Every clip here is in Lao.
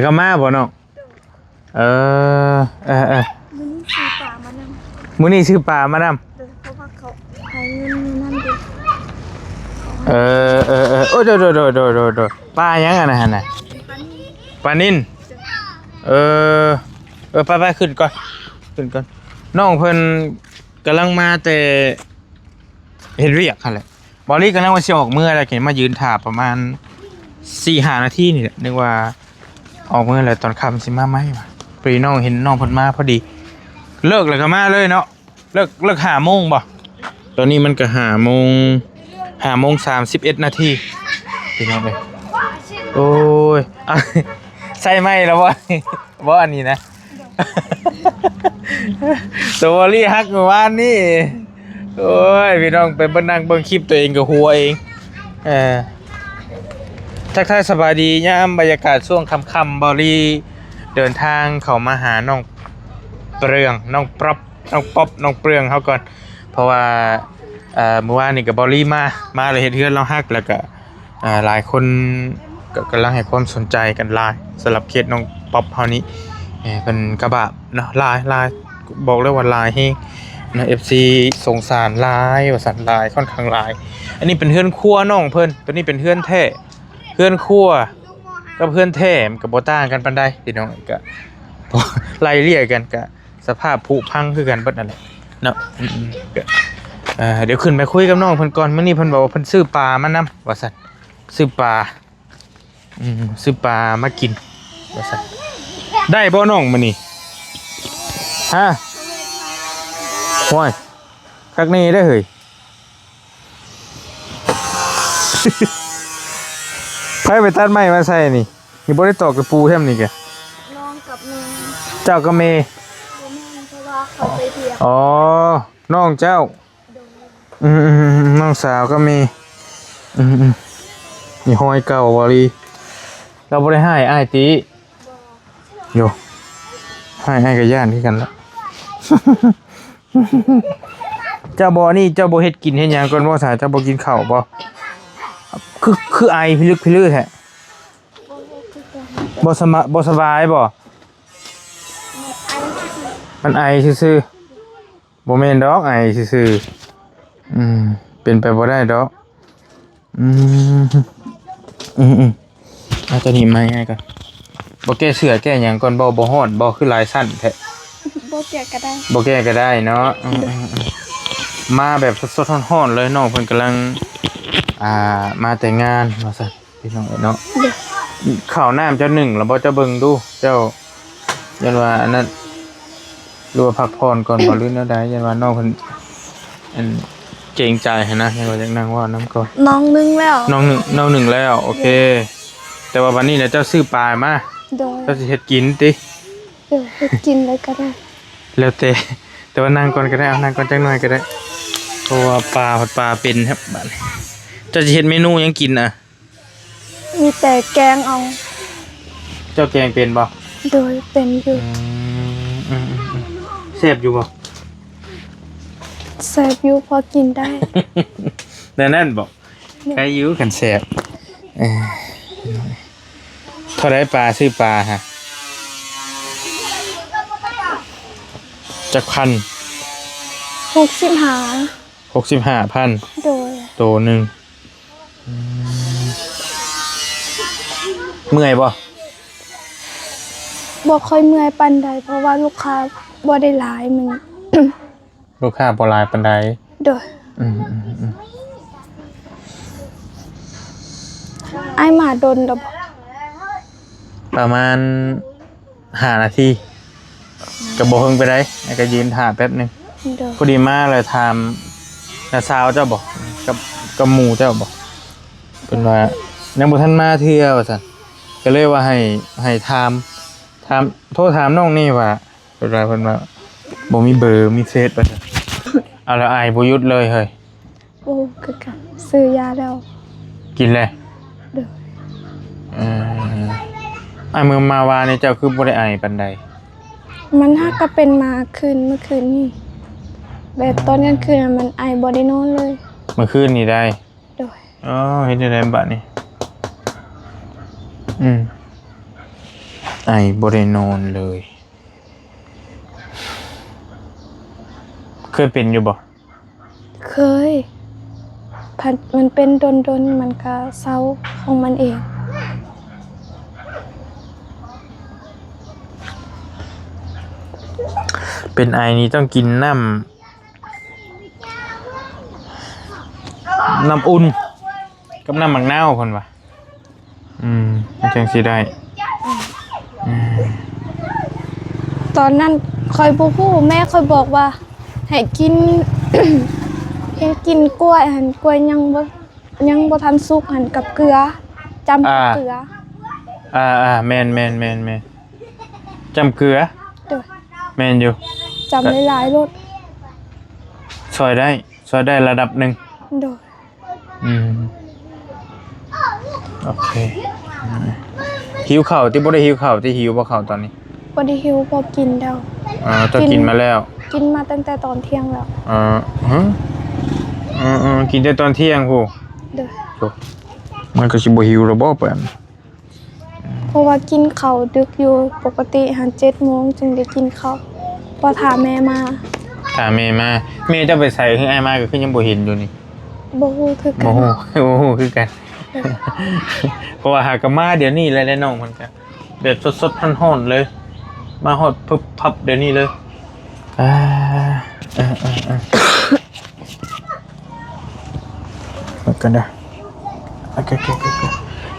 ກະມາບໍ່ນ້ອງ? ເອີ ເອີ ເອີ ມື້ນີ້ຊື້ປາມານຳ ມື້ນີ້ຊື້ປາມານຳ ເອີ ເພາະວ່າເຂົາໃຫ້ເງິນມື້ນັ້ນເດ້ ເອີ ເອີ ເອີ ໂອ້ ໂດຍ ໂດຍ ໂດຍ ໂດຍ ປາຫຍັງອັນນັ້ນຫັ້ນນະ? ປານິນ ເອີ ເອີ ໄປໆ ຂຶ້ນກ່ອນ ຂຶ້ນກ່ອນ ນ້ອງເພິ່ນກຳລັງມາແຕ່ເຮັດວຽກຫັ້ນແຫຼະ. ບອລລີກຳລັງວ່າຊິອອກເມືອແລ້ວ ເຫັນມາຢືນຖ້າປະມານສີ່ຫ້ານາທີນີ້ແຫຼະ ນຶກວ່າອອກເມືອແລ້ວຕອນຄ່ຳຊິມາໃໝ່ວ່າ ພໍດີນ້ອງເຫັນນ້ອງເພິ່ນມາພໍດີ ເລີກແລ້ວກໍມາເລີຍເນາະ ເລີກ ເລີກຫ້າໂມງບໍ່? ຕອນນີ້ມັນກໍຫ້າໂມງ ຫ້າໂມງສາມສິບເອັດນາທີ ພີ່ນ້ອງເອີຍ ໂອ້ຍ ໃສ່ໄມ້ແລ້ວບໍ່? ບໍ່ ອັນນີ້ນະ ໂຕວອລລີຮັກມື້ວານນີ້ ໂອ້ຍ ພີ່ນ້ອງໄປເບິ່ງ ນັ່ງເບິ່ງຄລິບຕົວເອງກໍຫົວເອງ ເອີ ທັກທາຍສະບາຍດີຍາມບັນຍາກາດຊ່ວງຄ່ຳໆ ບອລລີເດີນທາງເຂົ້າມາຫານ້ອງເປືອງ ນ້ອງປັອບ ນ້ອງປັອບ ນ້ອງເປືອງເຮົາກ່ອນ ເພາະວ່າ ເອີ ມື້ວານນີ້ກໍບອລລີມາ ມາແລ້ວເຮັດເຮືອນລາວຮັກ ແລ້ວກໍ ອ່າ ຫຼາຍຄົນກໍກຳລັງໃຫ້ຄວາມສົນໃຈກັນຫຼາຍ ສຳລັບເຄສນ້ອງປັອບເຮົານີ້ ເອີ ເພິ່ນກະບາບເນາະ ຫຼາຍ ຫຼາຍ ບອກເລີຍວ່າຫຼາຍແຮງນະ ເອັຟຊີ ສົງສານຫຼາຍວ່າຊັ້ນ ຫຼາຍ ຂ້ອນຂ້າງຫຼາຍ ອັນນີ້ເປັນເຮືອນຄົວນ້ອງເພິ່ນ ໂຕນີ້ເປັນເຮືອນແທ້ ເຮືອນຄົວກັບເຮືອນແທ້ມັນກໍບໍ່ຕ່າງກັນປານໃດ ພີ່ນ້ອງ ກໍໄລ່ເລ່ຍກັນ ກໍ ສະພາບຜຸພັງຄືກັນເບິດນັ້ນແຫຼະເນາະ ອືມ ເອີ ດຽວຂຶ້ນໄປຄຸຍກັບນ້ອງເພິ່ນກ່ອນ ມື້ນີ້ເພິ່ນບອກວ່າເພິ່ນຊື້ປາມານຳວ່າຊັ້ນ ຊື້ປາ ອືມ ຊື້ປາມາກິນວ່າຊັ້ນ ໄດ້ບໍ່ນ້ອງມື້ນີ້ ຮະ ໂອ້ຍ ຄັກແນ່ເດີເຮີ້ຍ. ໃຜໄປຕັດໄມ້ມາໃສ່ນີ້? ນີ້ບໍ່ໄດ້ຕອກຕະປູແທ້ນີ້ກະ ນ້ອງກັບແມ່ ເຈົ້າກັບແມ່ ບໍ່ແມ່ນ ເພາະວ່າເຂົາໄປວຽກ ອໍ ນ້ອງເຈົ້າ ໂດຍ ອືມໆໆ ນ້ອງສາວກັບແມ່ ອືມໆ ນີ້ຮອຍເກົ່າບໍລີ ລາວບໍ່ໄດ້ຮ້າຍອ້າຍຕິ? ບໍ່ ໂຢ ຮ້າຍອ້າຍກະຢ້ານຄືກັນລະ. ເຈົ້າບໍ່ ອັນນີ້ເຈົ້າບໍ່ເຮັດກິນເຮັດຫຍັງກ່ອນບໍ່ສາ? ເຈົ້າບໍ່ກິນເຂົ້າບໍ່? ຄື ຄືໄອພິລຶກພິລືແທ້. ບໍ່ຮູ້ຄືກັນ ບໍ່ສະມະ ບໍ່ສະບາຍບໍ່? ມັນໄອຊື່ໆ ມັນໄອຊື່ໆ ບໍ່ແມ່ນດອກ ໄອຊື່ໆ. ອືມ ເປັນໄປບໍ່ໄດ້ດອກ. ອືມ ອືມໆ ເອົາຕົວນີ້ມາໃຫ້ກ່ອນ. ບໍ່ແກ້ເສື້ອແກ້ຫຍັງກ່ອນບໍ່? ບໍ່ຮ້ອນບໍ່? ຄືຫຼາຍຊັ້ນແທ້. ບໍ່ແກ້ກໍໄດ້ ບໍ່ແກ້ກໍໄດ້ເນາະ. ອືມໆ ມາແບບສົດໆ ຮ້ອນໆ ເລີຍ. ນ້ອງເພິ່ນກຳລັງ ອ່າ ມາແຕ່ງານວ່າຊັ້ນ ພີ່ນ້ອງເອີຍເນາະ. ໂດຍ ເຂົ້ານ້ຳເຈົ້າໜຶ້ງແລ້ວບໍ່? ເຈົ້າເບິ່ງດູ ເຈົ້າ ຢ້ານວ່າອັນນັ້ນ ຫຼືວ່າພັກຜ່ອນກ່ອນບໍ່ ຫຼືແນວໃດ? ຢ້ານວ່ານ້ອງເພິ່ນ ອັນ ເກງໃຈຫັ້ນນະ ຍັງວ່າຢາກນັ່ງເວົ້ານຳກ່ອນ. ນ້ອງໜຶ້ງແລ້ວ ນ້ອງໜຶ້ງ ນ້ອງໜຶ້ງແລ້ວ ໂອເຄ. ແຕ່ວ່າບັດນີ້ນະ ເຈົ້າຊື້ປາມາ ໂດຍ ເຈົ້າຊິເຮັດກິນຕິ? ໂດຍ ເຮັດກິນເລີຍກໍໄດ້ ແລ້ວແຕ່ ແຕ່ວ່ານັ່ງກ່ອນກໍໄດ້ ເອົານັ່ງກ່ອນຈັກໜ້ອຍກໍໄດ້ ເພາະວ່າປາ ປາເປັນແຮບບາດນີ້. ເຈົ້າຊິເຮັດເມນູຫຍັງກິນນະ? ມີແຕ່ແກງເອົາ. ເຈົ້າແກງເປັນບໍ່? ໂດຍ ເປັນຢູ່. ອືມ ອືມໆໆ ແຊບຢູ່ບໍ່? ແຊບຢູ່ ພໍກິນໄດ້. ແນວນັ້ນບໍ? ໂດຍ ໄດ້ຢູ່ ຄັນແຊບ. ເອີ ເທົ່າໃດປາ ຊື້ປາຫະ? ຈັກພັນ? ຫົກສິບຫ້າ. ຫົກສິບຫ້າພັນ ໂດຍ ໂຕໜຶ່ງ. ອືມ ເມື່ອຍບໍ່? ບໍ່ຄ່ອຍເມື່ອຍປານໃດ ເພາະວ່າລູກຄ້າບໍ່ໄດ້ຫຼາຍມື້ນີ້ ລູກຄ້າບໍ່ຫຼາຍປານໃດ. ໂດຍ ອືມໆໆ ອ້າຍມາດົນແລ້ວບໍ່? ປະມານ ຫ້ານາທີ ກໍບໍ່ເຫິງປານໃດ ແລ້ວກໍຢືນຖ້າແປັບໜຶ່ງ. ໂດຍ ພໍດີມາແລ້ວຖາມນ້າສາວເຈົ້າບໍ ກັບ ກັບໝູ່ເຈົ້າບໍ ເພິ່ນວ່າຍັງບໍ່ທັນມາເທື່ອວ່າຊັ້ນ ກໍເລີຍວ່າໃຫ້ ໃຫ້ຖາມ ຖາມ ໂທຖາມນ້ອງນີ້ວ່າ ເພິ່ນວ່າ ເພິ່ນວ່າບໍ່ມີເບີ ມີເຟສວ່າຊັ້ນ. ເອົາ ແລ້ວໄອບໍ່ຢຸດເລີຍເຮີ້ຍ? ໂອ້ ຄືກັນ ຊື້ຢາແລ້ວ. ກິນແລ້ວ? ໂດຍ. ເອີ ອ້າຍ ມື້ມາວານນີ້ເຈົ້າຄືບໍ່ໄດ້ໄອປານໃດ? ມັນຫາກກໍເປັນມາຄືນ ມື້ຄືນນີ້ ແບບຕອນກາງຄືນມັນໄອບໍ່ໄດ້ນອນເລີຍ ມື້ຄືນນີ້ໄດ໋. ໂດຍ. ອໍ ເຮັດແນວໃດບາດນີ້? ອືມ ໄອບໍ່ໄດ້ນອນເລີຍ. ເຄີຍເປັນຢູ່ບໍ່? ເຄີຍ. ພັດມັນເປັນດົນໆ ມັນກະເຊົາຂອງມັນເອງ. ເປັນໄອນີ້ຕ້ອງກິນນ້ຳ ນ້ຳອຸ່ນກັບນ້ຳໝາກນາວ ເພິ່ນວ່າ. ອືມ ມັນຈັ່ງຊິໄດ້. ອືມ ຕອນນັ້ນຂ້ອຍບໍ່ຮູ້ ແມ່ຂ້ອຍບອກວ່າໃຫ້ກິນ ໃຫ້ກິນກ້ວຍຫັ້ນ ກ້ວຍຍັງບໍ່ ຍັງບໍ່ທັນສຸກຫັ້ນ ກັບເກືອ ຈ້ຳກັບເກືອ. ອ່າ ອ່າໆ ແມ່ນໆໆໆ ຈ້ຳເກືອ. ໂດຍ ແມ່ນຢູ່ ຈ້ຳຫຼາຍໆໂລດ. ຊ່ອຍໄດ້ ຊ່ອຍໄດ້ລະດັບໜຶ່ງ. ໂດຍ. ອືມ ໂອເຄ. ຫິວເຂົ້າຕິ? ບໍ່ໄດ້ຫິວເຂົ້າຕິ? ຫິວບໍ່ເຂົ້າຕອນນີ້? ບໍ່ໄດ້ຫິວ ເພາະກິນແລ້ວ. ອໍ ເຈົ້າກິນມາແລ້ວ? ກິນມາຕັ້ງແຕ່ຕອນທ່ຽງແລ້ວ. ເອີ ຮະ ເອີໆ ກິນແຕ່ຕອນທ່ຽງພຸ້ນ. ໂດຍ. ໂອ້ ມັນກໍຊິບໍ່ຫິວແລ້ວບໍ່ປານ? ເພາະວ່າກິນເຂົ້າດຶກຢູ່ ປົກກະຕິຫັ້ນເຈັດໂມງຈຶ່ງໄດ້ກິນເຂົ້າ ເພາະຖ້າແມ່ມາ. ຖ້າແມ່ມາ. ແມ່ເຈົ້າໄປໃສ? ຄືອ້າຍມາກໍຄືຍັງບໍ່ເຫັນຢູ່ນີ້. ບໍ່ຮູ້ຄືກັນ. ບໍ່ຮູ້ ບໍ່ຮູ້ຄືກັນ. ເອີ ເພາະວ່າຫາກໍມາດຽວນີ້ແຫຼະ ແລະນ້ອງເພິ່ນກໍແບບສົດໆຮ້ອນໆເລີຍ ມາຮອດປຶບປັບດຽວນີ້ເລີຍ. ອ່າ ເອີໆໆ ເບິ່ງກ່ອນເດີ. ໂອເຄ ໂອເຄ ໂອເຄ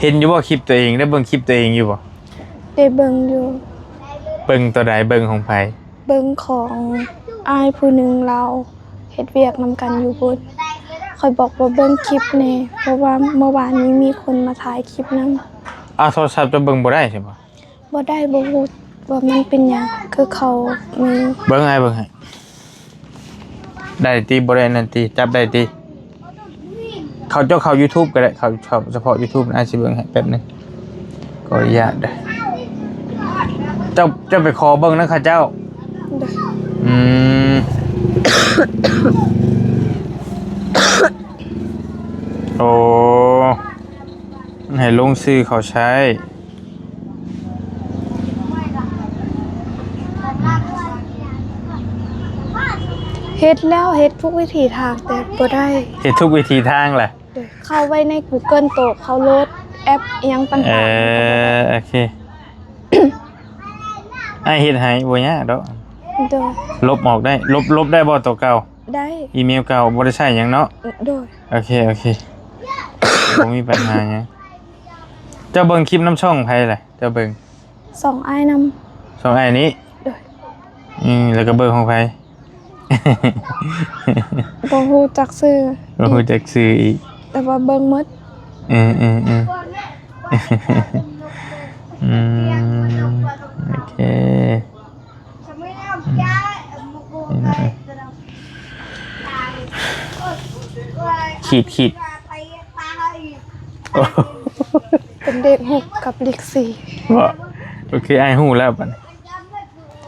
ເຫັນຢູ່ບໍ່ຄລິບຕົວເອງ? ໄດ້ເບິ່ງຄລິບຕົວເອງຢູ່ບໍ່? ໄດ້ເບິ່ງຢູ່. ເບິ່ງຕົວໃດ? ເບິ່ງຂອງໃຜ? ເບິ່ງຂອງອ້າຍຜູ້ໜຶ່ງ ລາວເຮັດວຽກນຳກັນຢູ່ພຸ້ນ. ຂ້ອຍບອກວ່າເບິ່ງຄລິບແດ່ ເພາະວ່າເມື່ອວານນີ້ມີຄົນມາຖ່າຍຄລິບນຳ. ອ້າວ ໂທລະສັບເຈົ້າເບິ່ງບໍ່ໄດ້ໃຊ່ບໍ່? ບໍ່ໄດ້ ບໍ່ຮູ້ວ່າມັນເປັນຫຍັງ ຄືເຂົາມີ. ເບິ່ງ ອ້າຍເບິ່ງໃຫ້. ໄດ້ຕິ? ບໍ່ໄດ້ນັ້ນຕິ? ຈັບໄດ້ຕິ? ເຂົາເຈົ້າເຂົ້າຢູທູບກໍໄດ້ ເຂົາ ເຂົາສະເພາະຢູທູບ. ອ້າຍຊິເບິ່ງໃຫ້ແປັບໜຶ່ງ ຂໍອະນຸຍາດເດີ. ເຈົ້າ ເຈົ້າໄປຂໍເບິ່ງນຳເຂົາເຈົ້າ. ອືມ ໂອ້ ໃຫ້ລົງຊື່ເຂົາໃຊ້. ເຮັດແລ້ວ ເຮັດທຸກວິທີທາງ ແຕ່ບໍ່ໄດ້. ເຮັດທຸກວິທີທາງແຫຼະ. ໂດຍ ເຂົ້າໄວ້ໃນ Google ໂຕ ເຂົາໂຫຼດແອັບອີ່ຫຍັງຕ່າງໆ. ເອີ ໂອເຄ ອ້າຍເຮັດໃຫ້ ບໍ່ຍາກດອກ. ໂດຍ. ລົບອອກໄດ້ ລົບ ລົບໄດ້ບໍ່ໂຕເກົ່າ? ໄດ້. ອີເມວເກົ່າບໍ່ໄດ້ໃຊ້ຫຍັງເນາະ? ໂດຍ. ໂອເຄ ໂອເຄ ບໍ່ມີບັນຫາຫຍັງ. ເຈົ້າເບິ່ງຄລິບນຳຊ່ອງໃຜລະ? ເຈົ້າເບິ່ງ ສອງອ້າຍນຳ. ສອງອ້າຍນີ້? ໂດຍ. ອືມ ແລ້ວກໍເບິ່ງຂອງໃຜ? ບໍ່ຮູ້ຈັກຊື່. ບໍ່ຮູ້ຈັກຊື່ອີກ ແຕ່ວ່າເບິ່ງໝົດ. ເອີໆໆ ອືມ ໂອເຄ. ອືມ ຂີດໆ ເປັນເລກຫົກກັບເລກສີ່. ເບາະ ໂອເຄ ອ້າຍຮູ້ແລ້ວບັດນີ້.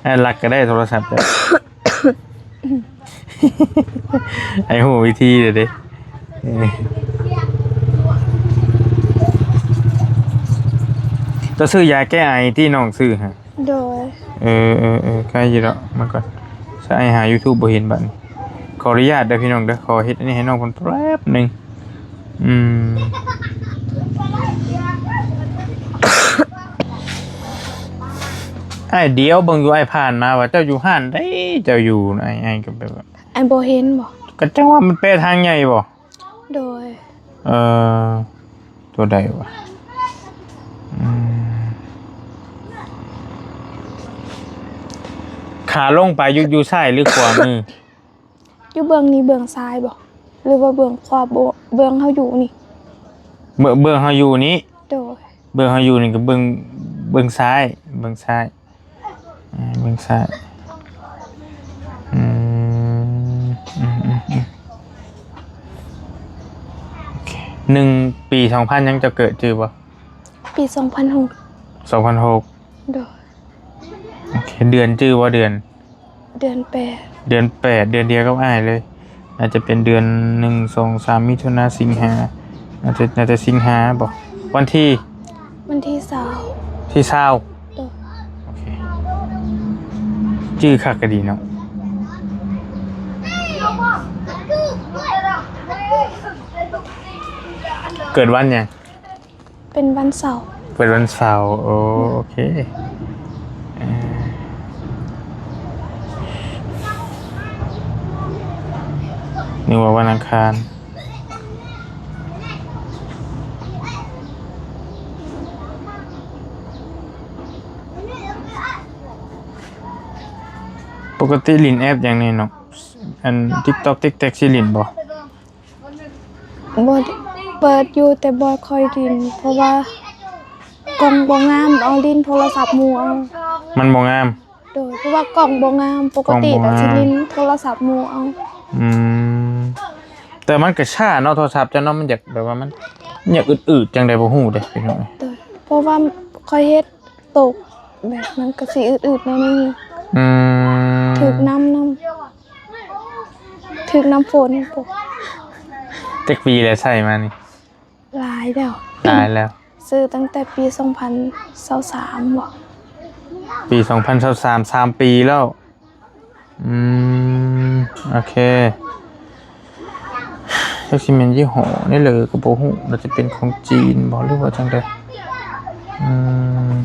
ອ້າຍລັກກໍໄດ້ໂທລະສັບເຈົ້າ. ອ້າຍຮູ້ວິທີແລ້ວເດ້. ເຈົ້າຊື້ຢາແກ້ໄອທີ່ນ້ອງຊື້ຫະ? ໂດຍ. ເອີໆໆ ໃກ້ຢູ່ດອກ. ມາກ່ອນ ໃຊ້ຫາຢູທູບບໍ່ເຫັນບັດນີ້. ຂໍອະນຸຍາດເດີພີ່ນ້ອງເດີ ຂໍເຮັດອັນນີ້ໃຫ້ນ້ອງເພິ່ນແປັບໜຶ່ງ. ອືມ ອ້າຍດຽວເບິ່ງຢູ່ ອ້າຍຜ່ານມາວ່າເຈົ້າຢູ່ຮ້ານໃດ ເຈົ້າຢູ່ ອ້າຍ ອ້າຍກໍແບບວ່າ ອ້າຍບໍ່ເຫັນບໍ່? ກໍຈັ່ງວ່າມັນແປທາງໃຫຍ່ບໍ່? ໂດຍ. ເອີ ຕົວໃດວະ? ອືມ ຂາລົງໄປຢູ່ ຢູ່ຊ້າຍຫຼືຂວາມື? ຢູ່ເບື້ອງນີ້ເບື້ອງຊ້າຍບໍ່ ຫຼືວ່າເບື້ອງຂວາ? ເບື້ອງເຮົາຢູ່ນີ້ ເບື້ອງ ເບື້ອງເຮົາຢູ່ນີ້. ໂດຍ. ເບື້ອງເຮົາຢູ່ນີ້ກໍເບື້ອງ ເບື້ອງຊ້າຍ ເບື້ອງຊ້າຍ. ອ່າ ເບິ່ງຊ້າຍ. ອືມ ອືມໆໆ ໂອເຄ. ໜຶ່ງ ປີສອງພັນຫຍັງ ເຈົ້າເກີດຈື່ບໍ່? ປີສອງພັນຫົກ. ສອງພັນຫົກ. ໂດຍ. ໂອເຄ. ເດືອນຈື່ບໍ່? ເດືອນ ເດືອນແປດ. ເດືອນແປດ ເດືອນດຽວກັບອ້າຍເລີຍ. ອາດຈະເປັນເດືອນ ໜຶ່ງ ສອງ ສາມ ມິຖຸນາ ສິງຫາ ອາດຈະ ໜ້າຈະສິງຫາບໍ? ວັນທີ ວັນທີຊາວ. ທີຊາວ. ໂດຍ. ຈື່ຄັກກະດີເນາະ. ເກີດວັນຫຍັງ? ເປັນວັນເສົາ. ເກີດວັນເສົາ. ໂອ ໂອເຄ. ເອີ ນຶກວ່າວັນອັງຄານ. ປົກກະຕິຫຼິ້ນແອັບຫຍັງແດ່ເນາະ? ອັນ TikTok TikTok ຊິຫຼິ້ນບໍ່? ບໍ່ ເປີດຢູ່ ແຕ່ບໍ່ຄ່ອຍຫຼິ້ນ ເພາະວ່າກ້ອງບໍ່ງາມ ເອົາຫຼິ້ນໂທລະສັບໝູ່ເອົາ. ມັນບໍ່ງາມ? ໂດຍ ເພາະວ່າກ້ອງບໍ່ງາມ ປົກກະຕິກະຊິຫຼິ້ນໂທລະສັບໝູ່ເອົາ. ອືມ ແຕ່ມັນກະຊ້າເນາະ ໂທລະສັບເຈົ້າເນາະ ມັນຢາກແບບວ່າມັນ ມັນຢາກອືດໆ ຈັ່ງໃດບໍ່ຮູ້ເດ້ພີ່ນ້ອງ. ໂດຍ ເພາະວ່າຂ້ອຍເຮັດຕົກ ແບບມັນກະຊິອືດໆ ໜ້ອຍໜຶ່ງ. ອືມ ຖືກນ້ຳນຳ ຖືກນ້ຳຝົນ. ຈັກປີແລ້ວໃຊ້ມານີ້? ຫຼາຍແລ້ວ ຫຼາຍແລ້ວ. ຊື້ຕັ້ງແຕ່ປີສອງພັນຊາວສາມບໍ? ປີສອງພັນຊາວສາມ ສາມປີແລ້ວ. ອືມ ໂອເຄ. ຈັກຊິແມ່ນຍີ່ຫໍ້ໃດເລີກະບໍ່ຮູ້ ໜ້າຈະເປັນຂອງຈີນບໍ ຫຼືວ່າຈັ່ງໃດ? ອືມ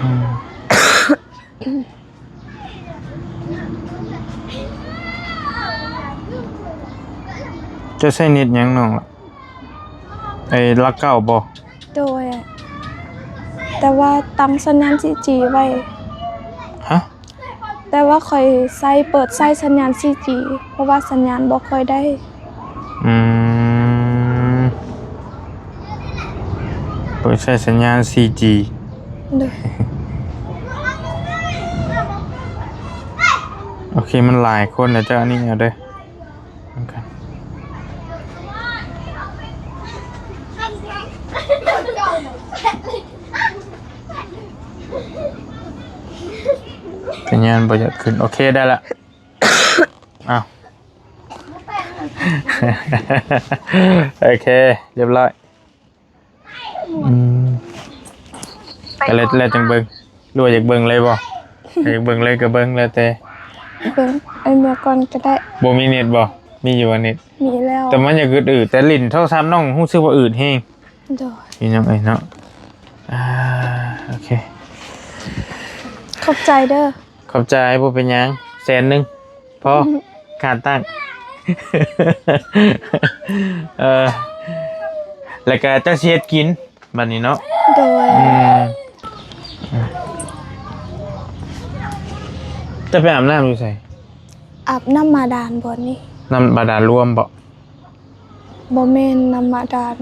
ອືມ. ເຈົ້າໃຊ້ເນັດຫຍັງນ້ອງລະ? ໄອ້ຫຼັກເກົ້າບໍ? ໂດຍ ແຕ່ວ່າຕັ້ງສັນຍານສີ່ຈີໄວ້. ຮະ? ແຕ່ວ່າຂ້ອຍໃຊ້ ເປີດໃຊ້ສັນຍານສີ່ຈີ ເພາະວ່າສັນຍານບໍ່ຄ່ອຍໄດ້. ອືມ ເປີດໃຊ້ສັນຍານສີ່ຈີ. ໂດຍ ໂອເຄ ມັນຫຼາຍຄົນແລ້ວ ເຈົ້າອັນນີ້ເອົາເດີ. ສັນຍານບໍ່ຢາກຂຶ້ນ. ໂອເຄ ໄດ້ລະ. ອ້າວ ໂອເຄ ຮຽບຮ້ອຍ. ອືມ ກະແລ້ວ ແລ້ວຈັ່ງເບິ່ງ ຫຼືວ່າຢາກເບິ່ງເລີຍບໍ່? ຢາກເບິ່ງເລີຍກະເບິ່ງ ແລ້ວແຕ່. ເບິ່ງໄອ້ເມືອກ່ອນກະໄດ້. ບໍ່ມີເນັດບໍ່? ມີຢູ່ບໍ່ເນັດ? ມີແລ້ວ ແຕ່ມັນຢາກອືດໆ ແຕ່ຫຼິ້ນໂທລະສັບນ້ອງຮູ້ສຶກວ່າອືດແຮງ. ໂດຍ ພີ່ນ້ອງເອີຍເນາະ. ອ່າ ໂອເຄ ຂອບໃຈເດີ. ຂອບໃຈ ບໍ່ເປັນຫຍັງ ແສນໜຶ່ງ ພໍ ຂາດຕັ້ງ. ເອີ ແລ້ວກະເຈົ້າຊິເຮັດກິນບັດນີ້ເນາະ? ໂດຍ ອືມ ເຈົ້າໄປອາບນ້ຳຢູ່ໃສ? ອາບນ້ຳບາດານບ່ອນນີ້. ນ້ຳບາດານລວມບໍ? ບໍ່ແມ່ນ ນ້ຳບາດານ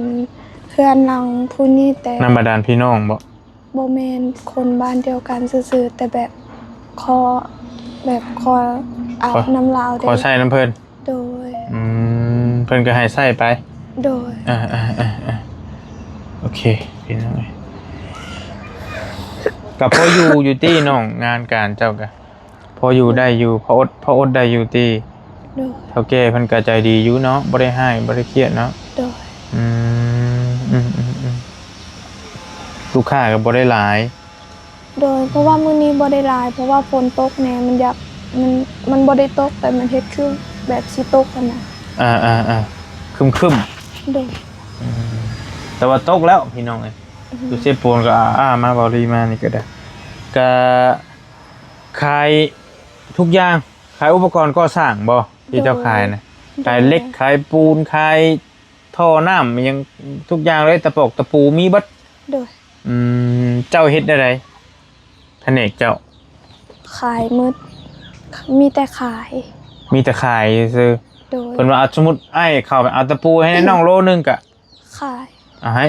ເຮືອນຫຼັງຜູ້ນີ້ແຕ່. ນ້ຳບາດານພີ່ນ້ອງບໍ? ບໍ່ແມ່ນ ຄົນບ້ານດຽວກັນຊື່ໆ ແຕ່ແບບຂໍ ແບບຂໍອາບ ຂໍ ນ້ຳລາວເດ. ຂໍໃຊ້ນ້ຳເພິ່ນ. ໂດຍ ອືມ ເພິ່ນກະໃຫ້ໃຊ້ໄປ. ໂດຍ ເອີໆໆໆ ໂອເຄ ພີ່ນ້ອງເອີຍ ກະພໍຢູ່ຢູ່ຕິນ້ອງ ງານການເຈົ້າກະ ພໍຢູ່ໄດ້ຢູ່ ພໍອົດ ພໍອົດໄດ້ຢູ່ຕິ? ໂດຍ ເຖົ້າແກ່ເພິ່ນກະໃຈດີຢູ່ເນາະ ບໍ່ໄດ້ຮ້າຍ ບໍ່ໄດ້ຄຽດເນາະ. ໂດຍ ອືມ ອືມໆໆ ລູກຄ້າກະບໍ່ໄດ້ຫຼາຍ. ໂດຍ ເພາະວ່າມື້ນີ້ບໍ່ໄດ້ຫຼາຍ ເພາະວ່າຝົນຕົກແດ່ ມັນຢາກ ມັນ ມັນບໍ່ໄດ້ຕົກ ແຕ່ມັນເຮັດຄືແບບຊິຕົກຫັ້ນນະ. ອ່າໆໆ ຄຶ້ມໆ. ໂດຍ ອືມ ແຕ່ວ່າຕົກແລ້ວພີ່ນ້ອງເອີຍ. ອືມ ຢູ່ເຊໂປນກະ ອ່າໆ ມາເບົາລີມານີ້ກະໄດ້ ກະ ຂາຍທຸກຢ່າງ ຂາຍອຸປະກອນກໍ່ສ້າງບໍ່ ທີ່ເຈົ້າຂາຍນະ? ໂດຍ ຂາຍເຫຼັກ ໂດຍ ຂາຍປູນ ຂາຍທໍ່ນ້ຳ ອີ່ຫຍັງທຸກຢ່າງເລີຍ ຕະປອກຕະປູມີເບິດ. ໂດຍ ອືມ ເຈົ້າເຮັດແນວໃດ ພະແນກເຈົ້າ? ຂາຍໝົດ ມີແຕ່ຂາຍ. ມີແຕ່ຂາຍຊື່. ໂດຍ ເພິ່ນວ່າ ສົມມຸດອ້າຍເຂົ້າໄປເອົາຕະປູໃຫ້ນ້ອງໂລໜຶ່ງກະ ຂາຍ ເອົາໃຫ້.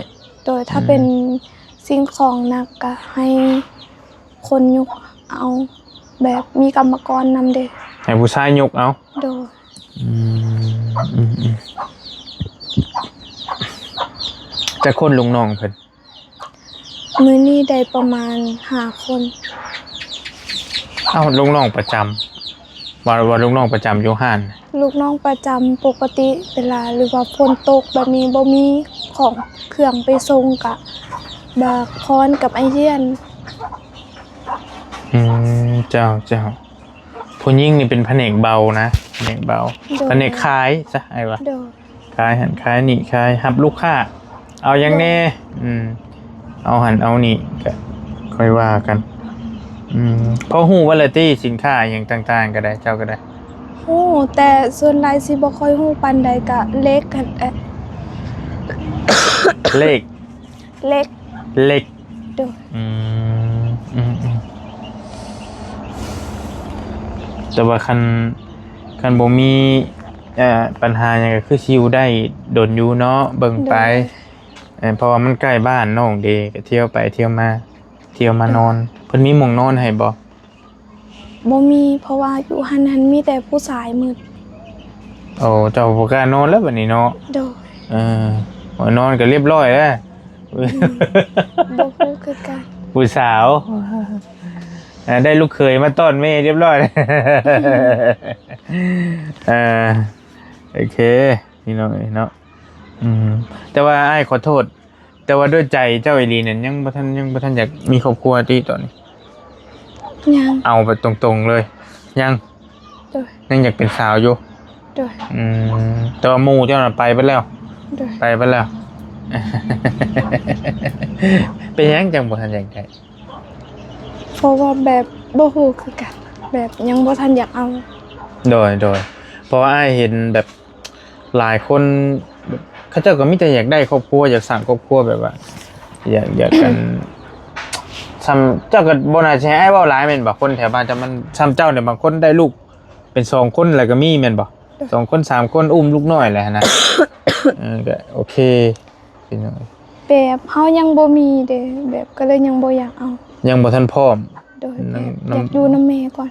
ໂດຍ ຖ້າເປັນ ອືມ ສິ່ງຂອງໜັກກະໃຫ້ຄົນຍົກເອົາ ແບບມີກຳມະກອນນຳເດ. ໃຫ້ຜູ້ຊາຍຍົກເອົາ. ໂດຍ ອືມ ອືມໆ ຈັກຄົນລູກນ້ອງເພິ່ນ? ມື້ນີ້ໄດ້ປະມານຫ້າຄົນ. ເອົ້າ ລູກນ້ອງປະຈຳ ວ່າ ວ່າລູກນ້ອງປະຈຳຢູ່ຮ້ານ? ລູກນ້ອງປະຈຳປົກກະຕິເວລາ ຫຼືວ່າຝົນຕົກແບບນີ້ ບໍ່ມີຂອງເຄື່ອງໄປສົ່ງກະ ບາກພອນກັບອ້າຍຢ້ຽນ. ອືມ ເຈົ້າ ເຈົ້າ. ຜູ້ຍິງນີ້ເປັນພະແນກເບົານະ ພະແນກເບົາ ໂດຍ ພະແນກຂາຍຊະ ອ້າຍວ່າ ໂດຍ ຂາຍຫັ້ນຂາຍນີ້ ຂາຍ ຮັບລູກຄ້າ ເອົາຫຍັງແດ່ ໂດຍ ອືມ ເອົາຫັ້ນເອົານີ້ ກະຄ່ອຍວ່າກັນ. ອືມ ພໍຮູ້ວ່າລະຕິ ສິນຄ້າຫຍັງຕ່າງໆ ກະໄດ້ ເຈົ້າກະໄດ້? ຮູ້ ແຕ່ສ່ວນຫຼາຍຊິບໍ່ຄ່ອຍຮູ້ປານໃດ ກະເຫຼັກຫັ້ນແຫຼະ. ເລກ ເຫຼັກ ເຫຼັກ ໂດຍ ອືມ ອືມ ອືມ ແຕ່ວ່າຄັນ ຄັນບໍ່ມີ ເອີ ປັນຫາຫຍັງ ກະຄືຊິຢູ່ໄດ້ດົນຢູ່ເນາະ ເບິ່ງໄປ ໂດຍ ເອີ ເພາະວ່າມັນໃກ້ບ້ານນ້ອງເດ ກະທ່ຽວໄປທ່ຽວມາ ທ່ຽວມານອນ. ໂດຍ ເພິ່ນມີໝ່ອງນອນໃຫ້ບໍ່? ບໍ່ມີ ເພາະວ່າຢູ່ຫັ້ນຫັ້ນມີແຕ່ຜູ້ຊາຍໝົດ. ໂອ້ ເຈົ້າບໍ່ກ້ານອນແລ້ວບັດນີ້ເນາະ. ໂດຍ ເອີ ນອນກະລຽບຮ້ອຍແລ້ວ. ອືມ ບໍ່ຮູ້ຄືກັນ ຜູ້ສາວ ເອີ ໄດ້ລູກເຂີຍມາຕ້ອນແມ່ລຽບຮ້ອຍ. ເອີ ໂອເຄ ພີ່ນ້ອງເອີຍເນາະ. ອືມ ແຕ່ວ່າອ້າຍຂໍໂທດ ແຕ່ວ່າດ້ວຍໃຈເຈົ້າອີ່ຫຼີນັ້ນ ຍັງບໍ່ທັນ ຍັງບໍ່ທັນຢາກມີຄອບຄົວຕິຕອນນີ້? ຍັງ. ເອົາແບບຕົງໆເລີຍ ຍັງ? ໂດຍ ຍັງຢາກເປັນສາວຢູ່? ໂດຍ ອືມ ແຕ່ວ່າໝູ່ເຈົ້ານະໄປເບິດແລ້ວ? ໂດຍ ໄປເບິດແລ້ວ. ເປັນຫຍັງຈັ່ງບໍ່ທັນຢາກໄດ້? ເພາະວ່າແບບບໍ່ຮູ້ຄືກັນ ແບບຍັງບໍ່ທັນຢາກເອົາ. ໂດຍ ໂດຍ ເພາະວ່າອ້າຍເຫັນແບບ ຫຼາຍຄົນ ເຂົາເຈົ້າກະມີແຕ່ຢາກໄດ້ຄອບຄົວ ຢາກສ້າງຄອບຄົວ ແບບວ່າ ຢາກ ຢາກກັນ ຊ່ຳ ເຈົ້າກະບໍ່ໜ້າຊິໃຫ້ອ້າຍເວົ້າຫຼາຍແມ່ນບໍ່? ຄົນແຖວບ້ານເຈົ້າ ມັນຊ່ຳເຈົ້ານີ້ ບາງຄົນໄດ້ລູກເປັນສອງຄົນແລ້ວກະມີແມ່ນບໍ່? ສອງຄົນສາມຄົນ ອຸ້ມລູກນ້ອຍແຫຼະຫັ້ນນະ. ເອີ ກະໂອເຄ ພີ່ນ້ອງ ແບບເຮົາຍັງບໍ່ມີເດ ແບບກະເລີຍຍັງບໍ່ຢາກເອົາ ຍັງບໍ່ທັນພ້ອມ. ໂດຍ ແບບຢາກຢູ່ນຳແມ່ກ່ອນ.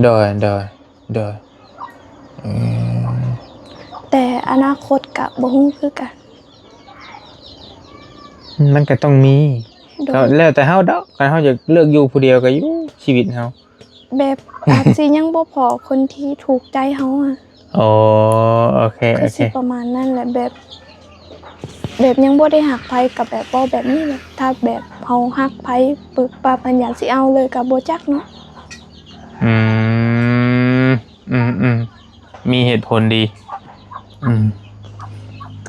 ໂດຍ ໂດຍ ໂດຍ ອືມ ແຕ່ອະນາຄົດກະບໍ່ຮູ້ຄືກັນ. ມັນກະຕ້ອງມີ ໂດຍ ກະແລ້ວແຕ່ເຮົາດອກ ຄັນເຮົາຢາກເລືອກຢູ່ຜູ້ດຽວກະຢູ່ຊີວິດເຮົາ ແບບອາດຊິຍັງບໍ່ພໍຄົນທີ່ຖືກໃຈເຮົາ. ໂອ ໂອເຄ ກະຊິປະມານນັ້ນແຫຼະ ແບບ ແບບຍັງບໍ່ໄດ້ຮັກໃຜກະແບບເວົ້າແບບນີ້ແຫຼະ ຖ້າແບບເຮົາຮັກໃຜປຶບປັບຫັ້ນ ຢາກຊິເອົາເລີຍກະບໍ່ຈັກເນາະ. ອືມ ອືມ ອືມ ມີເຫດຜົນດີ. ອືມ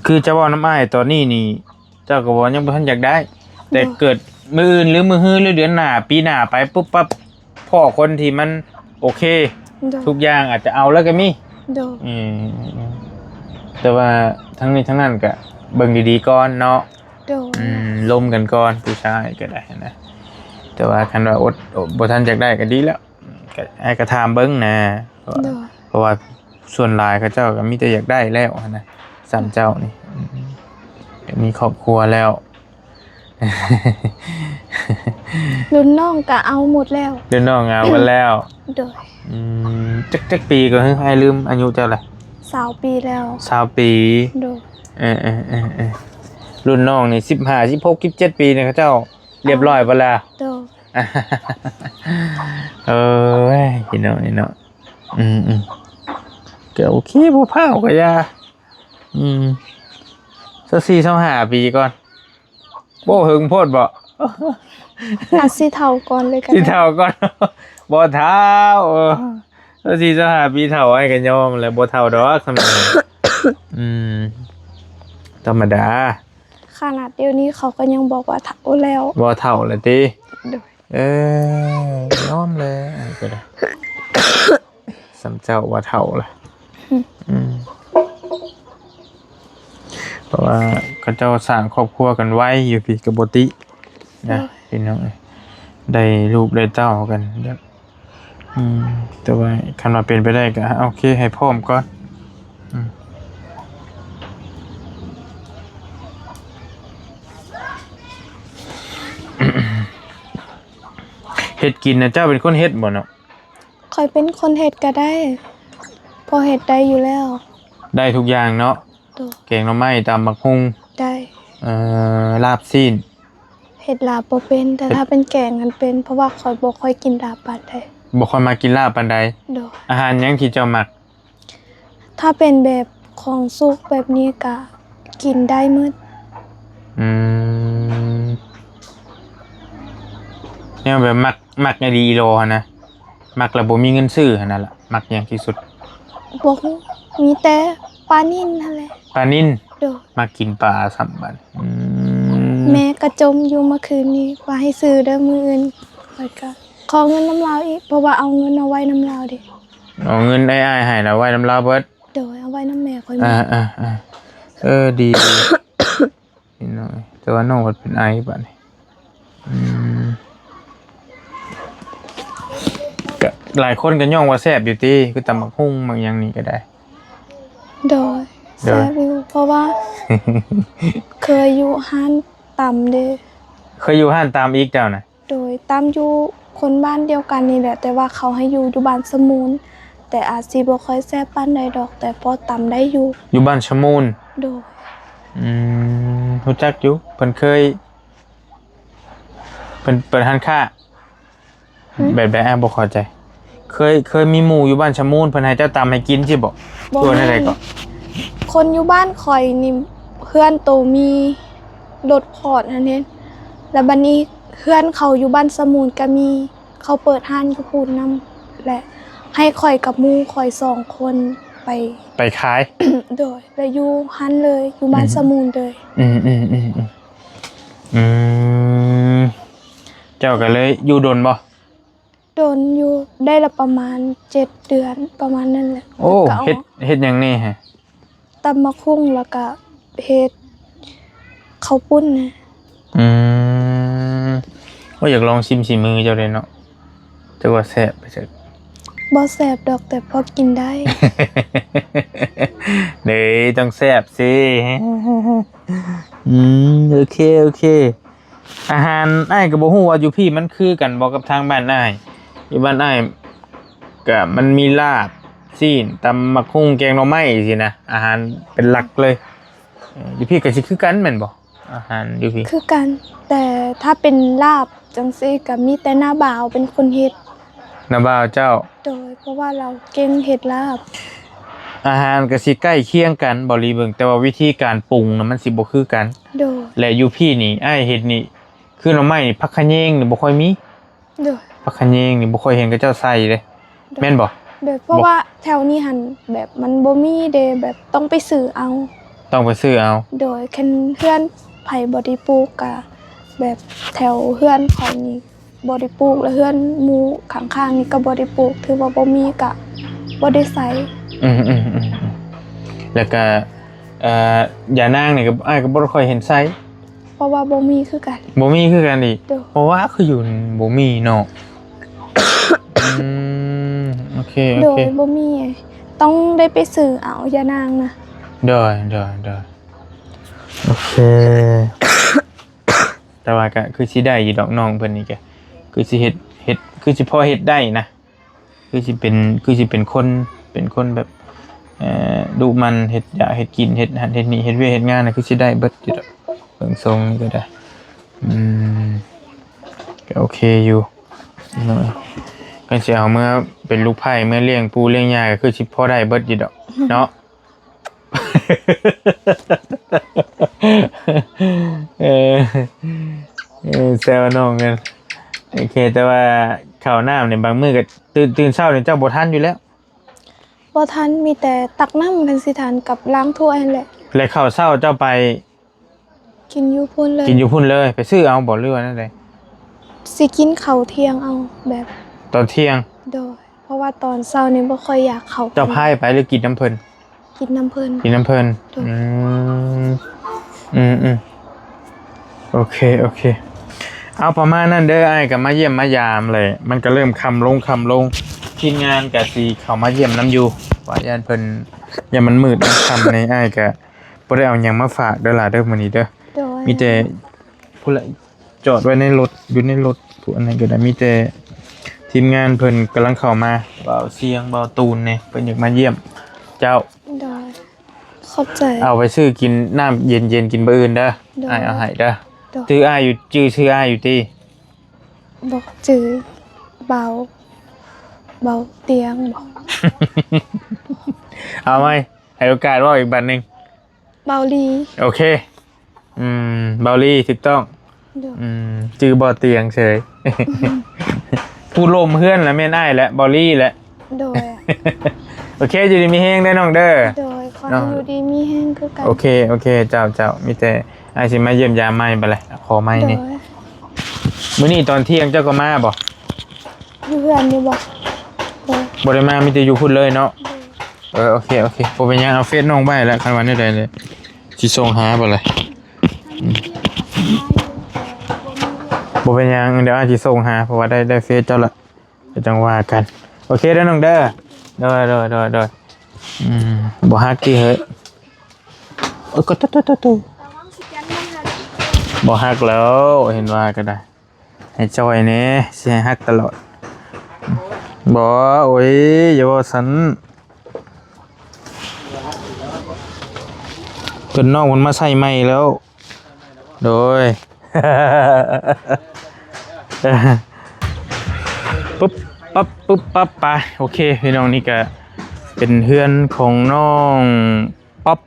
ຄືຈະເວົ້ານຳອ້າຍຕອນນີ້ນີ້ ເຈົ້າກະວ່າຍັງບໍ່ທັນຢາກໄດ້ ແຕ່ ໂດຍ ເກີດມື້ອື່ນ ຫຼື ມື້ຮື ຫຼື ເດືອນໜ້າ ປີໜ້າໄປປຸບປັບ ພໍ້ຄົນທີ່ມັນໂອເຄ ໂດຍ ທຸກຢ່າງອາດຈະເອົາແລ້ວກະມີ. ໂດຍ ອືມ ແຕ່ວ່າທັງນີ້ທັງນັ້ນກະເບິ່ງດີໆກ່ອນເນາະ. ໂດຍ ອືມ ລົມກັນກ່ອນ ຜູ້ຊາຍກະໄດ້ນະ ແຕ່ວ່າຄັນວ່າອົດ ອົດ ບໍ່ທັນຢາກໄດ້ກະດີແລ້ວ ກະ ໃຫ້ກະຖາມເບິ່ງນະ ເພາະວ່າ ໂດຍ ເພາະວ່າສ່ວນຫຼາຍເຂົາເຈົ້າກະມີແຕ່ຢາກໄດ້ແລ້ວຫັ້ນນະ ຊ່ຳເຈົ້ານີ້ ອືມ ກະມີຄອບຄົວແລ້ວ. ລຸ້ນນ້ອງກະເອົາໝົດແລ້ວ ລຸ້ນນ້ອງເອົາໝົດແລ້ວ. ໂດຍ ອືມ ຈັກ ຈັກປີກະ ອ້າຍລືມອາຍຸເຈົ້າລະ. ຊາວປີແລ້ວ ຊາວປີ. ໂດຍ ເອີ ເອີ ເອີ ເອີ ລຸ້ນນ້ອງນີ້ສິບຫ້າ ສິບຫົກ ສິບເຈັດປີນີ້ ເຂົາເຈົ້າລຽບຮ້ອຍເບິດລະ. ໂດຍ ເອີຍ ພີ່ນ້ອງເອີຍເນາະ. ອືມ ອືມ ກະໂອເຄ ບໍ່ພ້າວກະຢ່າ. ອືມ ຊາວສີ່ ຊາວຫ້າປີກ່ອນ ບໍ່ເຫິງໂພດບໍ່? ກະຊິເຖົ້າກ່ອນເລີຍກະ ຊິເຖົ້າກ່ອນ ບໍ່ເຖົ້າ ເອີ ຊາວສີ່ ຊາວຫ້າປີເຖົ້າ ອ້າຍກະຍອມແຫຼະ ບໍ່ເຖົ້າດອກ ຊ່ຳນີ້. ອືມ ທຳມະດາ ຂະໜາດດຽວນີ້ເຂົາກະຍັງບອກວ່າເຖົ້າແລ້ວ ບໍ່ເຖົ້າແລ້ວຕິ? ໂດຍ ເອີ ຍອມແລ້ວ ອ້າຍກະໄດ້ ຊ່ຳເຈົ້າວ່າເຖົ້າລະ. ອືມ ອືມ ເພາະວ່າເຂົາເຈົ້າສ້າງຄອບຄົວກັນໄວຢູ່ພີ້ກະບໍ່ຕິນະ ໂດຍ ພີ່ນ້ອງເອີຍ ໄດ້ລູກໄດ້ເຕົ້າກັນ. ອືມ ແຕ່ວ່າຄັນວ່າເປັນໄປໄດ້ກະໂອເຄ ໃຫ້ພ້ອມກ່ອນ. ອືມ ເຮັດກິນນະ ເຈົ້າເປັນຄົນເຮັດບໍ່ເນາະ? ຂ້ອຍເປັນຄົນເຮັດກະໄດ້ ພໍເຮັດໄດ້ຢູ່ແລ້ວ. ໄດ້ທຸກຢ່າງເນາະ? ໂດຍ ແກງໜໍ່ໄມ້ ຕຳບັກຫຸ່ງ ໄດ້. ເອີ ລາບຊີ້ນ ເຮັດລາບບໍ່ເປັນ ແຕ່ຖ້າເປັນແກງຫັ້ນເປັນ ເພາະວ່າຂ້ອຍບໍ່ຄ່ອຍກິນລາບປານໃດ ບໍ່ຄ່ອຍມັກກິນລາບປານໃດ. ໂດຍ ອາຫານຫຍັງທີ່ເຈົ້າມັກ? ຖ້າເປັນແບບຂອງສຸກແບບນີ້ກະກິນໄດ້ໝົດ. ອືມ ແນວແບບມັກ ມັກອີ່ຫຼີອີ່ຫຼໍຫັ້ນນະ ມັກແລ້ວບໍ່ມີເງິນຊື້ຫັ້ນນະລະ ມັກຫຍັງທີ່ສຸດ? ບໍ່ຮູ້ ມີແຕ່ປານິນຫັ້ນແຫຼະ. ປານິນ? ໂດຍ. ມັກກິນປາຊ້ຳບັດ. ອືມ ແມ່ກໍຈົ່ມຢູ່ເມື່ອຄືນນີ້ວ່າໃຫ້ຊື້ເດີ ມື້ອື່ນຂ້ອຍກໍຂໍເງິນນຳລາວອີກ ເພາະວ່າເອົາເງິນເອົາໄວ້ນຳລາວເດ້. ເອົາເງິນອ້າຍໃຫ້ລະໄວ້ນຳລາວເບິດ? ໂດຍ ເອົາໄວ້ນຳແມ່ຂ້ອຍໝົດ. ອ່າໆໆ ເອີ ດີໆ ນີ້ນ້ອຍ ແຕ່ວ່ານ້ອງເພິ່ນເປັນໄອບັດນີ້. ອືມ ກະຫຼາຍຄົນກໍຍ້ອງວ່າແຊບຢູ່ຕິ ຄືຕຳບັກຫຸ່ງບັກຫຍັງນີ້ກໍໄດ້. ໂດຍ ໂດຍ ແຊບຢູ່ ເພາະວ່າເຄີຍຢູ່ຮ້ານຕຳເດ້. ເຄີຍຢູ່ຮ້ານຕຳອີກເຈົ້ານະ? ໂດຍ ຕຳຢູ່ຄົນບ້ານດຽວກັນນີ້ແຫຼະ ແຕ່ວ່າເຂົາໃຫ້ຢູ່ ຢູ່ບ້ານສະມູນ ແຕ່ອາດຊິບໍ່ຄ່ອຍແຊບປານໃດດອກ ແຕ່ພໍຕຳໄດ້ຢູ່. ຢູ່ບ້ານສະມູນ? ໂດຍ. ອືມ ຮູ້ຈັກຢູ່ ເພິ່ນເຄີຍ ເພິ່ນເປີດຮ້ານຄ້າ. ຫື? ແບບໃດ? ອ້າຍບໍ່ເຂົ້າໃຈ. ເຄີຍ ເຄີຍມີໝູ່ຢູ່ບ້ານສະມູນ ເພິ່ນໃຫ້ເຈົ້າຕຳໃຫ້ກິນຊີ້ບໍ? ບໍ່ແມ່ນ. ຄົນຢູ່ບ້ານຂ້ອຍນີ້ ເຮືອນໂຕມີລົດພອດຫັ້ນເດ້ ແລ້ວບັດນີ້ເຮືອນເຂົາຢູ່ບ້ານສະມູນກໍມີ ເຂົາເປີດຮ້ານຢູ່ພຸ້ນນຳ ແລະ ໃຫ້ຂ້ອຍກັບໝູ່ຂ້ອຍສອງຄົນໄປ ໄປຂາຍ. ໂດຍ ແລ້ວຢູ່ຫັ້ນເລີຍ ຢູ່ບ້ານສະມູນເລີຍ. ອືມ ອືມ ອືມ ອືມ ອືມ ເຈົ້າກໍເລີຍຢູ່ດົນບໍ່? ດົນຢູ່ ໄດ້ລະປະມານເຈັດເດືອນ ປະມານນັ້ນແຫຼະ. ໂອ້ ແລ້ວກໍເຮັດ ເຮັດຫຍັງແດ່ຮະ? ຕຳບັກຫຸ່ງ ແລ້ວກະເຮັດເຂົ້າປຸ້ນນະ. ອືມ ໂອ້ຍ ຢາກລອງຊິມສີມືເຈົ້າເດ້ເນາະ ແຕ່ວ່າແຊບໄປເສີດ. ບໍ່ແຊບດອກ ແຕ່ພໍກິນໄດ້. ເດ້ ຕ້ອງແຊບຊິ. ອືມ ໂອເຄ ໂອເຄ. ອາຫານອ້າຍກໍບໍ່ຮູ້ວ່າຢູ່ພີ້ມັນຄືກັນບໍ່ກັບທາງບ້ານອ້າຍ. ຢູ່ບ້ານອ້າຍກະມັນມີລາບ ຊີ້ນ ຕຳບັກຫຸ່ງ ແກງໜໍ່ໄມ້ຊີ້ນະ ອາຫານເປັນຫຼັກເລີຍ. ເອີ ຢູ່ພີ້ກໍຊິຄືກັນແມ່ນບໍ່? ອາຫານຢູ່ພີ້ ຄືກັນ ແຕ່ຖ້າເປັນລາບຈັ່ງຊີ້ກໍມີແຕ່ນ້າບ່າວເປັນຄົນເຮັດ. ນ້າບ່າວເຈົ້າ? ໂດຍ ເພາະວ່າລາວເກັ່ງເຮັດລາບ. ອາຫານກໍຊິໃກ້ຄຽງກັນ ເບົາຫຼີເບິ່ງ ແຕ່ວ່າວິທີການປຸງນະມັນຊິບໍ່ຄືກັນ. ໂດຍ. ແລະ ຢູ່ພີ້ນີ້ອ້າຍເຮັດນີ້ ຄືໜໍ່ໄມ້ນີ້ ຜັກຂະແຍງນີ້ບໍ່ຄ່ອຍມີ. ໂດຍ. ຜັກຂະແຍງນີ້ບໍ່ຄ່ອຍເຫັນເຂົາເຈົ້າໃສ່ເດ້. ໂດຍ. ແມ່ນບໍ່? ໂດຍ ເພາະວ່າແຖວນີ້ຫັ້ນແບບມັນບໍ່ມີເດ້ ແບບຕ້ອງໄປຊື້ເອົາ. ຕ້ອງໄປຊື້ເອົາ. ໂດຍ. ຄັນເຮືອນໃຜບໍ່ໄດ້ປູກກະ ແບບແຖວເຮືອນຂ້ອຍນີ້ບໍ່ໄດ້ປູກ ແລະ ເຮືອນໝູ່ຂ້າງໆນີ້ກໍບໍ່ໄດ້ປູກ ຖືວ່າບໍ່ມີກະບໍ່ໄດ້ໃສ່. ອືມໆໆໆ ແລ້ວກະ ເອີ ຢານາງນີ້ກໍ ອ້າຍກໍບໍ່ຄ່ອຍເຫັນໃສ່. ເພາະວ່າບໍ່ມີຄືກັນ. ບໍ່ມີຄືກັນອີກ. ໂດຍ. ເພາະວ່າຄືຢູ່ບໍ່ມີເນາະ. ອືມ ໂອເຄ ໂອເຄ. ໂດຍ ບໍ່ມີ ຕ້ອງໄດ້ໄປຊື້ເອົາຢານາງນະ. ໂດຍ ໂດຍ ໂດຍ. ໂອເຄ ແຕ່ວ່າກໍຄືຊິໄດ້ຢູ່ດອກ ນ້ອງເພິ່ນນີ້ກໍຄືຊິເຮັດ ເຮັດ ຄືຊິພໍເຮັດໄດ້ນະ. ຄືຊິເປັນ ຄືຊິເປັນຄົນ ເປັນຄົນແບບ ເອີ ດຸໝັ່ນ ເຮັດຢາກເຮັດກິນ ເຮັດຫັ້ນເຮັດນີ້ ເຮັດວຽກເຮັດງານນະ ຄືຊິໄດ້ເບິດຢູ່ດອກ ເບິ່ງຊົງນີ້ກໍໄດ້. ອືມ ກໍໂອເຄຢູ່ເນາະ. ຄັນຊິເອົາເມືອເປັນລູກໃພ້ ເມືອລ້ຽງປູ້ລ້ຽງຍ່າ ກໍຄືຊິພໍໄດ້ເບິດຢູ່ດອກເນາະ. ເອີ ເອີ ແຊວນ້ອງກັນ. ໂອເຄ ແຕ່ວ່າເຂົ້ານ້ຳນີ້ບາງມື້ກໍ ຕື່ນ ຕື່ນເຊົ້ານີ້ເຈົ້າບໍ່ທັນຢູ່ແລ້ວ? ບໍ່ທັນ ມີແຕ່ຕັກນ້ຳຄັນຊິທັນ ກັບລ້າງຖ້ວຍຫັ້ນແຫຼະ. ແລ້ວເຂົ້າເຊົ້າເຈົ້າໄປ ກິນຢູ່ພຸ້ນເລີຍ. ກິນຢູ່ພຸ້ນເລີຍ ໄປຊື້ເອົາບໍ່ ຫຼືວ່າແນວໃດ? ຊິກິນເຂົ້າທ່ຽງເອົາ ແບບຕອນທ່ຽງ. ໂດຍ. ເພາະວ່າຕອນເຊົ້ານີ້ບໍ່ຄ່ອຍຢາກເຂົ້າ. ເຈົ້າພາຍໄປ ຫຼືກິນນຳເພິ່ນ? ກິນນຳເພິ່ນ. ກິນນຳເພິ່ນ. ໂດຍ. ອືມ ອືມໆ ໂອເຄ ໂອເຄ. ເອົາ ປະມານນັ້ນເດີ ອ້າຍກໍມາຢ້ຽມມາຢາມແຫຼະ ມັນກໍເລີ່ມຄ່ຳລົງ ຄ່ຳລົງ ທີມງານກໍຊິເຂົ້າມາຢ້ຽມນຳຢູ່ ວ່າຢ້ານເພິ່ນ ຢ້ານມັນມືດມັນຄ່ຳນີ້ ອ້າຍກໍບໍ່ໄດ້ເອົາຫຍັງມາຝາກເດີຫຼ້າເດີ ມື້ນີ້ເດີ. ໂດຍ. ມີແຕ່ພຸ້ນລະ ຈອດໄວ້ໃນລົດ ຢູ່ໃນລົດ ຜູ້ອັນນັ້ນກໍໄດ້ ມີແຕ່ທີມງານເພິ່ນກຳລັງເຂົ້າມາ ບ່າວຊຽງ ບ່າວຕູນແດ່ ເພິ່ນຢາກມາຢ້ຽມເຈົ້າ. ໂດຍ ຂອບໃຈ. ເອົາໄປຊື້ກິນນ້ຳເຢັນໆ ກິນມື້ອື່ນເດີ. ໂດຍ. ອ້າຍເອົາໃຫ້ເດີ. ໂດຍ. ຈື່ອ້າຍຢູ່ ຈື່ຊື່ອ້າຍຢູ່ຕິ? ບໍ່ຈື່. ເບົາ ເບົາຕຽງບໍ? ເອົາໃໝ່ ໃຫ້ໂອກາດເວົ້າອີກບາດໜຶ່ງ. ເບົາລີ. ໂອເຄ. ອືມ ເບົາລີ ຖືກຕ້ອງ. ໂດຍ ອືມ ຈື່ບໍ່ຕຽງເສີຍ. ຜູ້ລົມເຮືອນລະແມ່ນອ້າຍແຫຼະ ບອລລີແຫຼະ. ໂດຍ ໂອເຄ ຢູ່ດີມີແຮງເດີນ້ອງເດີ. ໂດຍ ຂໍໃຫ້ ເນາະ ຢູ່ດີມີແຮງຄືກັນ. ໂອເຄ ໂອເຄ ເຈົ້າ ເຈົ້າ ມີແຕ່ອ້າຍຊິມາຢ້ຽມຢາມໃໝ່ ບັດແລະ ຂໍໃໝ່ນີ້. ໂດຍ ມື້ນີ້ຕອນທ່ຽງເຈົ້າກໍມາບໍ່? ຢູ່ເຮືອນຢູ່ບໍ່? ໂດຍ ບໍ່ໄດ້ມາ ມີແຕ່ຢູ່ພຸ້ນເລີຍເນາະ. ໂດຍ ເອີ ໂອເຄ ໂອເຄ ບໍ່ເປັນຫຍັງ ເອົາເຟສນ້ອງໄວ້ແລ້ວ ຄັນວ່າແນວໃດນີ້ ຊິສົ່ງຫາບັດແລະ. ອືມ ບໍ່ເປັນຫຍັງ ດຽວອ້າຍຊິສົ່ງຫາ ເພາະວ່າໄດ້ ໄດ້ເຟສເຈົ້າລະ ດຽວຈັ່ງວ່າກັນ. ໂອເຄເດີນ້ອງເດີ. ໂດຍ ໂດຍ ໂດຍ ໂດຍ. ອືມ ບໍ່ຮັກຕິເຮີ້ຍ? ໂອ້ຍ ກໍໂຕໆໆໆ ບໍ່ຮັກແລ້ວ ເຫັນວ່າກໍໄດ້. ໃຫ້ຈ່ອຍແດ່ ຊິໃຫ້ຮັກຕະຫຼອດບໍ່? ໂອ້ຍ ຢ່າເວົ້າຊັ້ນ ຈົນນ້ອງເພິ່ນມາໃສ່ໃໝ່ແລ້ວ. ໂດຍ ປຶບປັບ ປຶບປັບ ໄປ. ໂອເຄ ພີ່ນ້ອງ ນີ້ກະເປັນເຮືອນຂອງນ້ອງປັອບ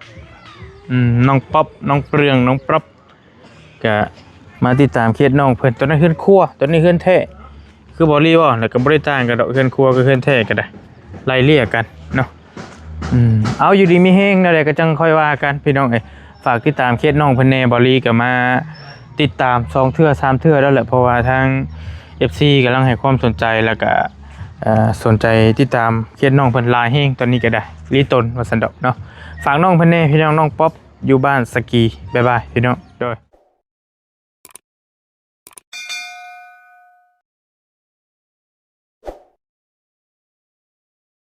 ອືມ ນ້ອງປັອບ ນ້ອງເປືອງ ນ້ອງປັອບ. ກະມາຕິດຕາມເຂດນ້ອງເພິ່ນ. ຕົວນັ້ນເຮືອນຄົວ ຕົວນີ້ເຮືອນແທ້ ຄືບອລລີເວົ້າ ແລ້ວກໍບໍ່ໄດ້ຕ່າງກັນດອກ ເຮືອນຄົວກັບເຮືອນແທ້ກໍໄດ້ ໄລ່ເລ່ຍກັນເນາະ. ອືມ ເອົາ ຢູ່ດີມີແຮງ ແນວໃດກໍຈັ່ງຄ່ອຍວ່າກັນ ພີ່ນ້ອງເອີຍ. ຝາກຕິດຕາມເຂດນ້ອງເພິ່ນແດ່ ບອລລີກໍມາຕິດຕາມສອງເທື່ອສາມເທື່ອແລ້ວແຫຼະ ເພາະວ່າທາງເອັຟຊີກຳລັງໃຫ້ຄວາມສົນໃຈ ແລ້ວກໍ ເອີ ສົນໃຈຕິດຕາມເຂດນ້ອງເພິ່ນຫຼາຍແຮງ ຕອນນີ້ກໍໄດ້ ລີຕົນວ່າຊັ້ນດອກເນາະ. ຝາກນ້ອງເພິ່ນແດ່ ພີ່ນ້ອງ ນ້ອງປັອບ ຢູ່ບ້ານສະກີ. ບາຍບາຍ ພີ່ນ້ອງ ໂດຍ.